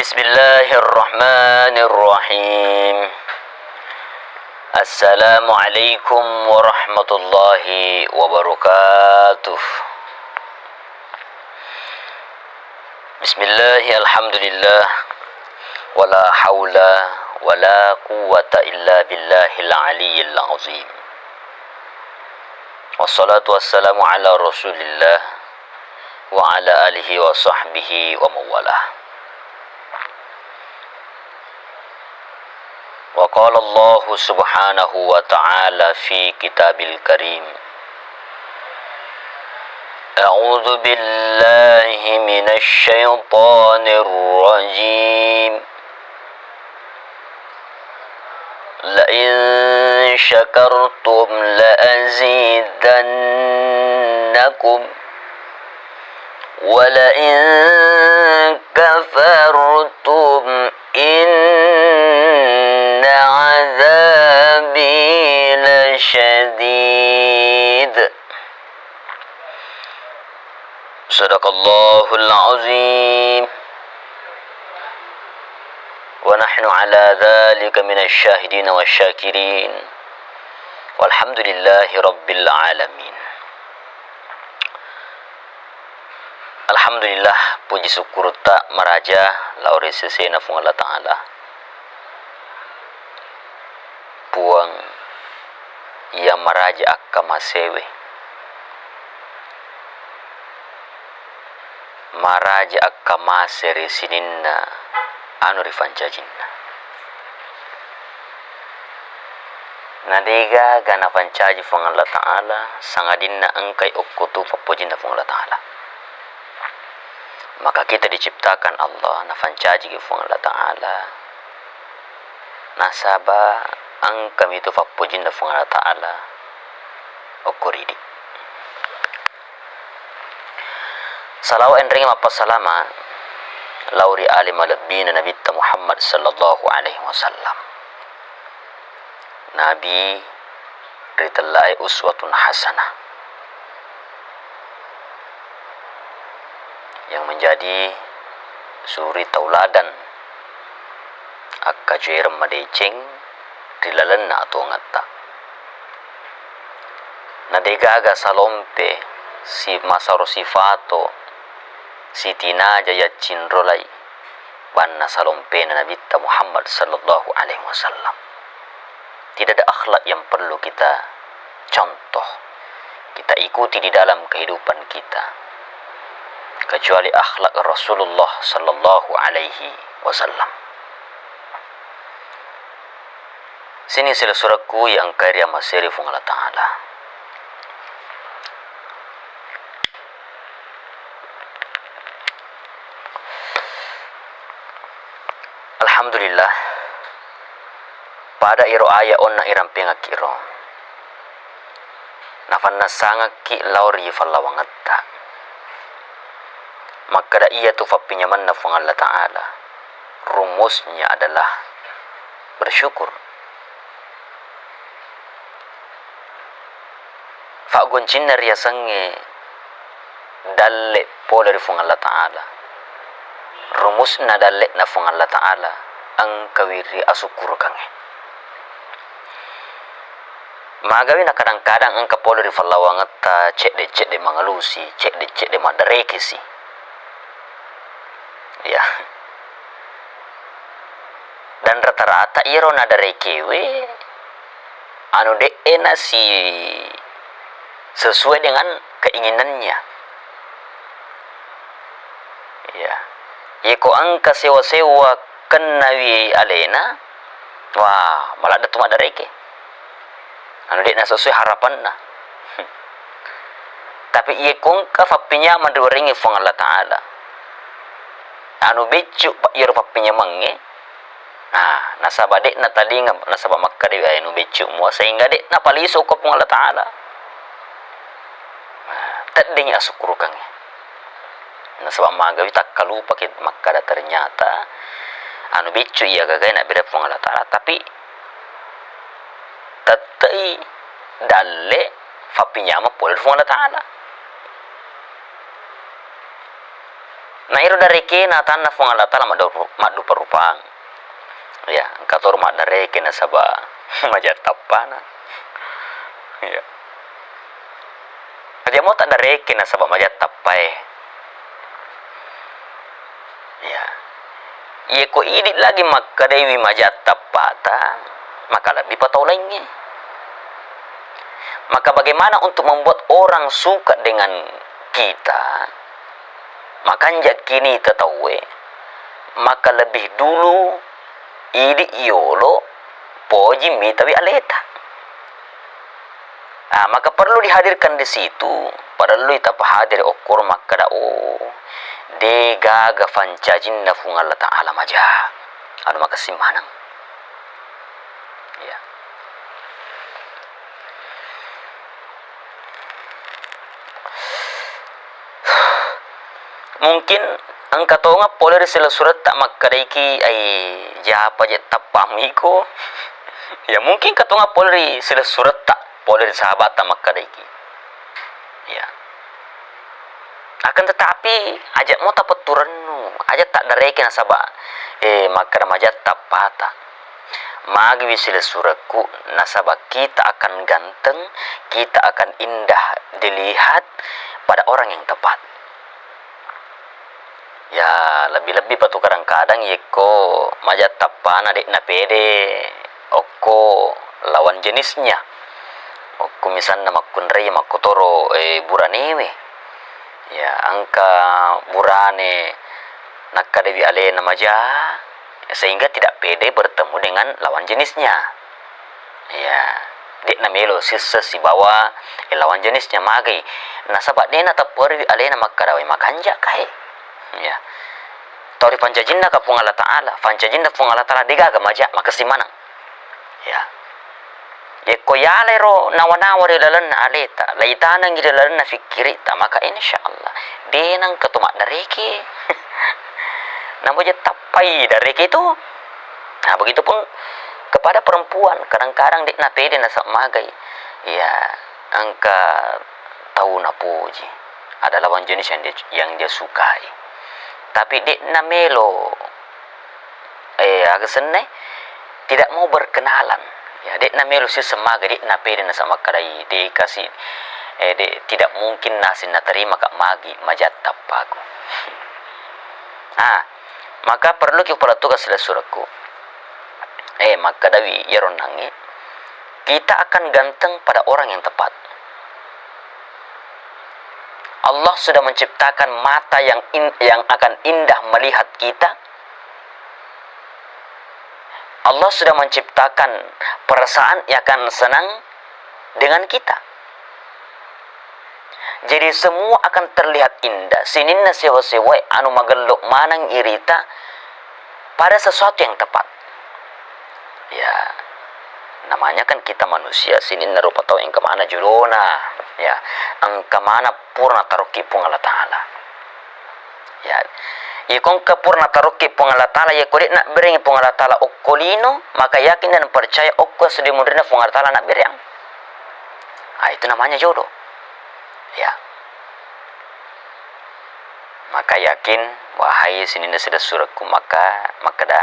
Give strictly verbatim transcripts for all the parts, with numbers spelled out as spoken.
Bismillahirrahmanirrahim. Assalamualaikum warahmatullahi wabarakatuh. Bismillah, alhamdulillah, wala haula wala quwwata illa billahil aliyyil azim. Wassalatu wassalamu ala Rasulillah wa ala alihi wa sahbihi wa mawalah. Wa qala Allahu subhanahu wa ta'ala fi kitabil karim, a'udzu billahi minasy syaithanir rajim. La in syakartum la azidannakum, wa la in kafartum inna azabi lasyadid. Sadaqallahul azim. Wa nahnu ala dzalika minasy syahidin wasyakirin. Walhamdulillahi rabbil alamin. Alhamdulillah, puji syukurta maraja lao ri sesena Puang Allah Ta'ala. Puang iya maraja akkamasewe, maraja akkamase ri sininna anu rifancajinna. Na degaga nafancaji Puang Allah Ta'ala, sangadinna engkai okko tu pappojinna Puang Allah Ta'ala. Maka kita diciptakan Allah, nafancajiki Puang Allah Ta'ala, nasaba engkami tu pappojinna Puang Allah Ta'ala okko ridi. Salawa enrengnge mappassalama lao ri ale malebbina Nabitta Muhammad sallallahu alaihi wasallam. Nabi ritellae uswatun hasanah, yang menjadi suri tauladan, akkajuereng madeceng ri lalenna atongetta. Na degaga salompe, si-, masaro sifato, sitinaja yaccinrolai banna salompena Nabitta Muhammad sallallahu alaihi wasallam. Tidak ada akhlak yang perlu kita contoh, kita ikuti di dalam kehidupan kita, kecuali akhlak Rasulullah sallallahu alaihi wasallam. Sining silessurekku iya engkae riamaseri Puang Allah Ta'ala. Alhamdulillah, pada iro aya onna irampengakki ro, nafannessangakki lao ri fallawangetta. Makkeda iyatu fappinyamenna Puang Allah Ta'ala, rumusnya adalah bersyukur. Faggoncinna riasengnge dalle pole ri Puang Allah Ta'ala. Rumusna dalle'na Puang Allah Ta'ala engkawi ri asukkurukengnge. Magawi na kadang-kadang engka pole ri fallawangetta cedde-cedde mangalusi, cedde-cedde maddarekesi. Ya. Dan rata-rata iyaro nadarekewe anu de'e nasi sesuai dengan keinginannya. Ya. Yeko engka sewa-sewa kennawi alena, wah, maladde tu maddareke. Anu de'na sesuai harapanna. Tapi iye ko engka fappinyameng ri warengnge Puang Allah Ta'ala, anu beccu pa iyaro fappinyamengnge, nah, nasaba de'na talinga, nasaba makkeda anu beccu mua, sehingga de'na palisu ko Puang Allah Ta'ala. Nah, teddingi asukkurukengnge. Nasaba magawi takkalupaki makkeda ternyata anu beccu iya gagae nabbere Puang Allah Ta'ala, tapi tette'i dalle fappinyameng pole ri Puang Allah Ta'ala. Na ero darekena atanna Fuang Allah Ta'ala maddu-, maddupa-rupang. Ya, engka toro maddareke nasaba maja tappana. Ya. Aja mo taddareke nasaba maja tappae. Ya. Yeko idi lagi makkedaiwi maja tappata, maka lebbi pa tau laingnge. Maka bagaimana untuk membuat orang suka dengan kita? Makanjaki nita tauwe, maka lebih dulu idi yolo poji mitawi aleta. Ah, maka perlu dihadirkan di situ, parellui tapahadiri okkoro makkeda, oh, de gaga fancajinna Fuang Allah Ta'ala maja. Anu makessing maneng. Iya. Mungkin engka tonga pole ri silessuretta makkedaiki, ai, japa je tappamu iko. Ya, mungkin engka tonga pole ri silessuretta, pole ri sahabatta makkedaiki. Ya. Akan tetapi, aja mo tapettu rennu, aja taddareke nasaba, eh, makkeda maja tappata. Magiwi silessurekku, nasaba kita akan ganteng, kita akan indah dilihat pada orang yang tepat. Ya, lebbi-lebbi pa tu kadang-kadang yekko maja tappana de'na pede okko lawan jenisnya. Okko misalna makkunrai makkotoro, eh, buranewe. Ya, engka burane nakkadewi alena maja, sehingga tidak pede bertemu dengan lawan jenisnya. Ya, de'na melo sisseng sibawa, eh, lawan jenisnya magai. Nasaba de'na tappuariwi alena makkadawai makanja kae. Ya. Tau ripancajinna ka Puang Allah Ta'ala, pancajinna Puang Allah Ta'ala degaga maja, makessing maneng. Ya. Yekko yalero nawa-nawa ri lalenna aleta, laitanengngi ri lalenna fikkiritta, maka insya Allah de nengka to maddareke. Namoja tappai dareke itu. Nah, begitupun kepada perempuan, kadang-kadang de'na pede nasab magai. Ya, engka tau napoji. Ada lawan jenis yang dia, yang dia sukai. Tapi de'na melo, eh, aga senna, tidak mau berkenalan. Ya, de'na melo sisseng magai, de'na pede nasaba makkadai, de kasi, eh, de, tidak mungkin naseng naterima ka magi majatta paku. Ah, maka perlu ki upalettuka silessurekku. Eh, makkadawi iyaro nangnge, kita akan ganteng pada orang yang tepat. Allah sudah menciptakan mata yang in-, yang akan indah melihat kita. Allah sudah menciptakan perasaan yang akan senang dengan kita. Jadi semua akan terlihat indah. Sininna sewa-sewae anu magello maneng irita pada sesuatu yang tepat. Ya, namanya kan kita manusia, sininna rupa tau engka mana jolona, ya, engka mana pura natarokki Puang Allah Ta'ala. Ya, iyako engka pura natarokki Puang Allah Ta'ala, iyako de nabberengi Puang Allah Ta'ala okko lino, maka yakin dan percaya okko seddi munrinna Puang Allah Ta'ala nabbereang. Ah, itu namanya jodoh. Ya. Maka yakin, wahai sininna silessurekku, maka makkeda,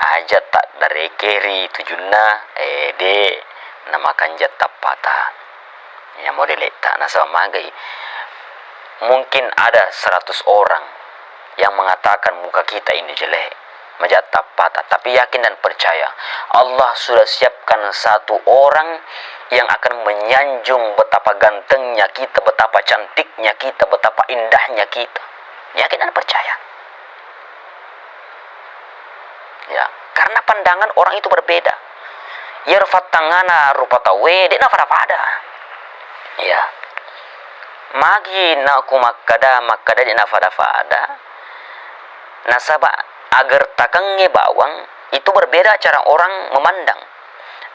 aja taddareke ri tujunna, eh, de namakanja tappata. Ya, modele'ta, nasaba magai. Mungkin ada seratus orang yang mengatakan muka kita ini jelek, majatta appata, tapi yakin dan percaya, Allah sudah siapkan satu orang yang akan menyanjung betapa gantengnya kita, betapa cantiknya kita, betapa indahnya kita. Yakin dan percaya. Ya, karena pandangan orang itu berbeda. Iyaro fattangngana rupa tauwe, de nafada-fada. Ya. Magi naku makkada, makkada de nafada-fada? Nasaba agertakengnge bawang itu berbeda cara orang memandang.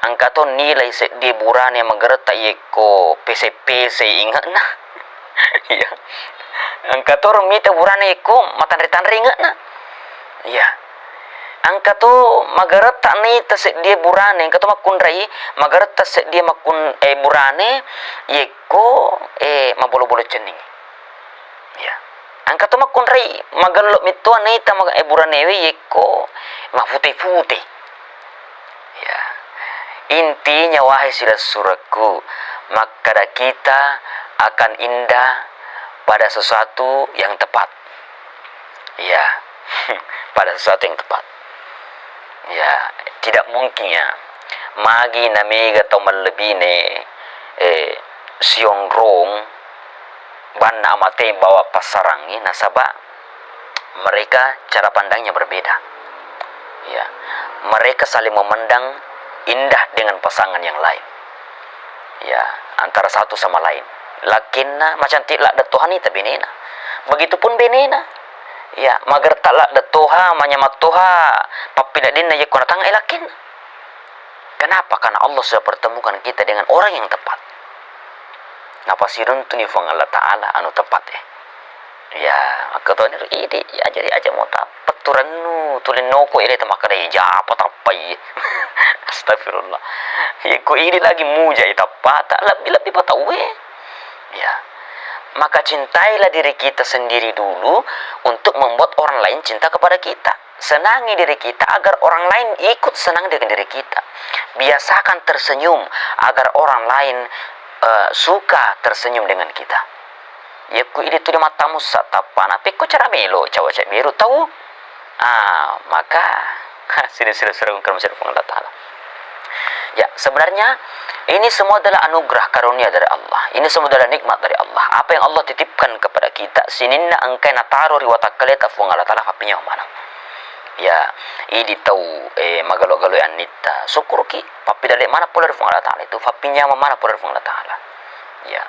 Engka to nilai seddie burane mageretta yekko pese-pese inge'na. Iya. Engka to ro mita burane yekko matanre-tanre inge'na. Iya. Engka to mageretta nita seddie burane, engka to makkunrai mageretta seddie makkun-, eh, burane yekko, eh, mabolo-bolo cenning. Iya. Engka to makkunrai magello mittoa naita ma-, eh, buranewe yekko mafute-fute. Ya. Intinya, wahai silessurekku, makkada kita akan indah pada sesuatu yang tepat. Ya, pada sesuatu yang tepat. Ya, tidak mungkin ya. Magi namega tau mallebine, eh, sionrong banna amate bawa passarangi, nasaba mereka cara pandangnya berbeda. Ya, mereka saling memandang indah dengan pasangan yang lain. Ya, antara satu sama lain. Lakinna macantik ladde toha nita benena. Begitupun benena. Ya, magerta ladde toha, manyameng toha pappineddinna yekko natangngai lakinna. Kenapa? Karena Allah sudah pertemukan kita dengan orang yang tepat. Napasiruntuni Puang Allah Ta'ala anu tepat, eh. Ya, makkatoni ro idi, ya, jadi aja mota petturennu, tuli noko ile tamakkada, "Eh, japa tappai." Astagfirullah. Ya, ko idi lagi muja, eh, tappata, lebbi-lebbi pa tauwe. Ya. Maka cintailah diri kita sendiri dulu untuk membuat orang lain cinta kepada kita. Senangi diri kita agar orang lain ikut senang dengan diri kita. Biasakan tersenyum agar orang lain, eh, suka tersenyum dengan kita. Yakku idi tuli mattamussa tappana, pekko cara melo cawa cak beru tau. Ah, maka sini sila sila Puang Allah Ta'ala. Ya, sebenarnya ini semua adalah anugerah karunia dari Allah. Ini semua adalah nikmat dari Allah. Apa yang Allah titipkan kepada kita, sininna engkai nataro ri watakkaleta Puang Allah Ta'ala, fappinyameng maneng. Ya, idi tau, eh, magalo-galo annitta, syukurki, pappidalle mana pole ri Puang Allah Ta'ala itu, fappinyameng mana pole ri Puang Allah Ta'ala. Ya.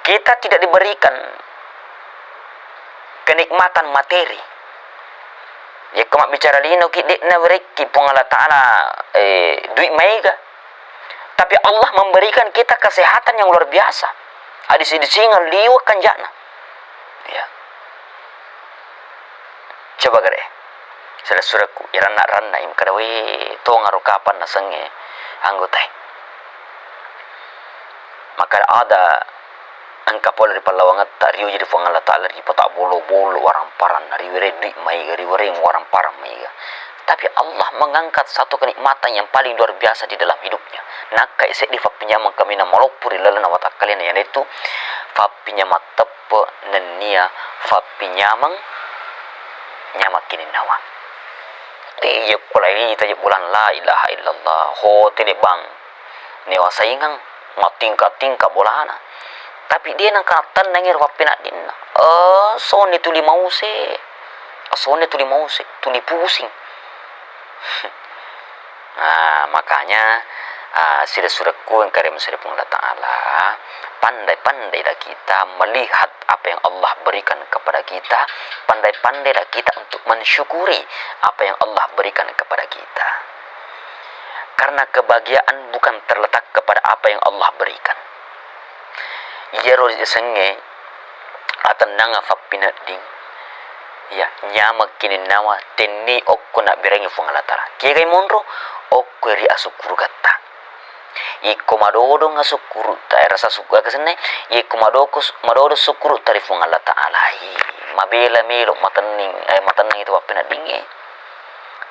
Kita tidak diberikan kenikmatan materi. Yakko mabbicara linoki, de'na werekki Puang Allah Ta'ala, eh, duit maega. Tapi Allah memberikan kita kesehatan yang luar biasa. Adisi-disingeng liwe' kanja'na. Ya. Coba gare. Sala surekku, iranna-ranna i, makkada, "We, tongaro kapang nasengnge anggotae." Makkada, ada engka pole ri pallawangetta riuji ri Puang Allah Ta'ala, ripatabolo-bolo waramparanna, riwereng duit maega, riwereng waramparan maega. Tapi Allah mengangkat satu kenikmatan yang paling luar biasa di dalam hidupnya. Nakkai seddi fappinyameng kaminang maloppo ri lalenna watakkalena, iyanaritu fappinyameng teppe nennia fappinyameng nyameng kininnawa. Iya, ko lainita je bulan la ilaha illallah, hotele bang, newa saingang, matingka-tingka bolana. Tapi dia nengka tennangi ro fappinaddinna. Eh, soni tuli mause. Soni tuli mause, tuli pusing. Nah, makanya, ah, sila surekku engka ri Puang Allah Ta'ala, pandai-pandailah kita melihat apa yang Allah berikan kepada kita, pandai-pandailah kita untuk mensyukuri apa yang Allah berikan kepada kita. Karena kebahagiaan bukan terletak kepada apa yang Allah berikan. Iyaro riasengnge atennangeng fappinedding, iya, nyameng kininnawa, tenni okko nabberengngi Puang Allah Ta'ala. Kegai monro? Okko ri asukkurugatta. Ikko madodong asukkurutta, eh, rasa suk-, aga senna, ikko madoko-, madodong sukkurutta ri Puang Allah Ta'ala, ih, mabela melo matenning, eh, matennang itu fappineddingnge.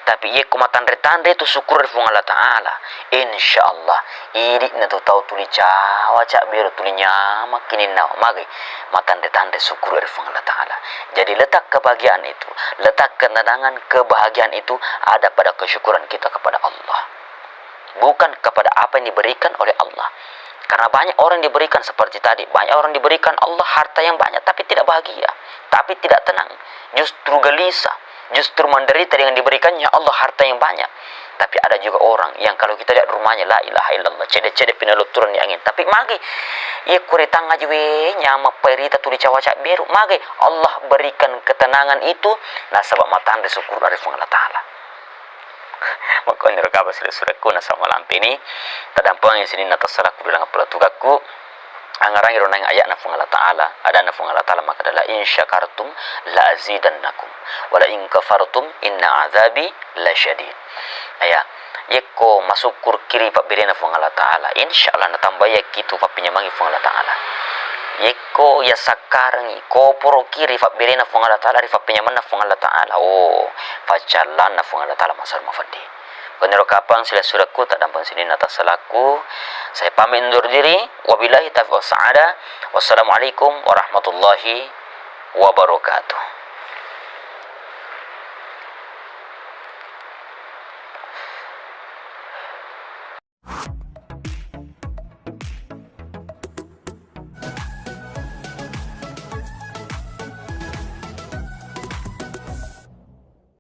Tapi iyekko matanre-tanre tu syukur ri Puang Allah Ta'ala, insya Allah idi'na tu tau tuli cawa cabberu, tuli nyameng kininnawa. Magai? Matanre-tanre syukur ri Puang Allah Ta'ala. Jadi letak kebahagiaan itu, letak ketenangan, kebahagiaan itu ada pada kesyukuran kita kepada Allah, bukan kepada apa yang diberikan oleh Allah. Karena banyak orang diberikan seperti tadi, banyak orang diberikan Allah harta yang banyak tapi tidak bahagia, tapi tidak tenang, justru gelisah, justru menderita dengan diberikannya Allah harta yang banyak. Tapi ada juga orang yang kalau kita lihat rumahnya, la ilaha illallah, cede-cede pinalutturang di angin. Tapi magi, iya, kuritang aja we, nyameng pairita tuli cawa cabberu. Magi? Allah berikan ketenangan itu nasaba matanre syukur dari Puang Allah Ta'ala. Makkoniro kaba sila surekku nasaba malampeni, tadampengengngi sininna tassalakku ri laleng appala tugakku. Angarangiro naeng aya'na Puang Allah Ta'ala, adanna Puang Allah Ta'ala makkeda, "La in syakartum la azidannakum, wa la in kafartum inna azabi lasyadid." Aya, yekko masukkurki ri pabberena Puang Allah Ta'ala, insya Allah natambaiyakki tu pappinyamengngi Puang Allah Ta'ala. Yekko yassakkarengngi, koporoki ri fabbéréna Fuang Allah Ta'ala, ri fappenyamenna Fuang Allah Ta'ala, oh, faccallanna Fuang Allah Ta'ala masaru mafeddi. Koniro kapang silessurekku, taddampeng sininna tassalakku, saya pamit undur diri. Wabillahi taufiq was sa'adah. Wassalamualaikum warahmatullahi wabarakatuh.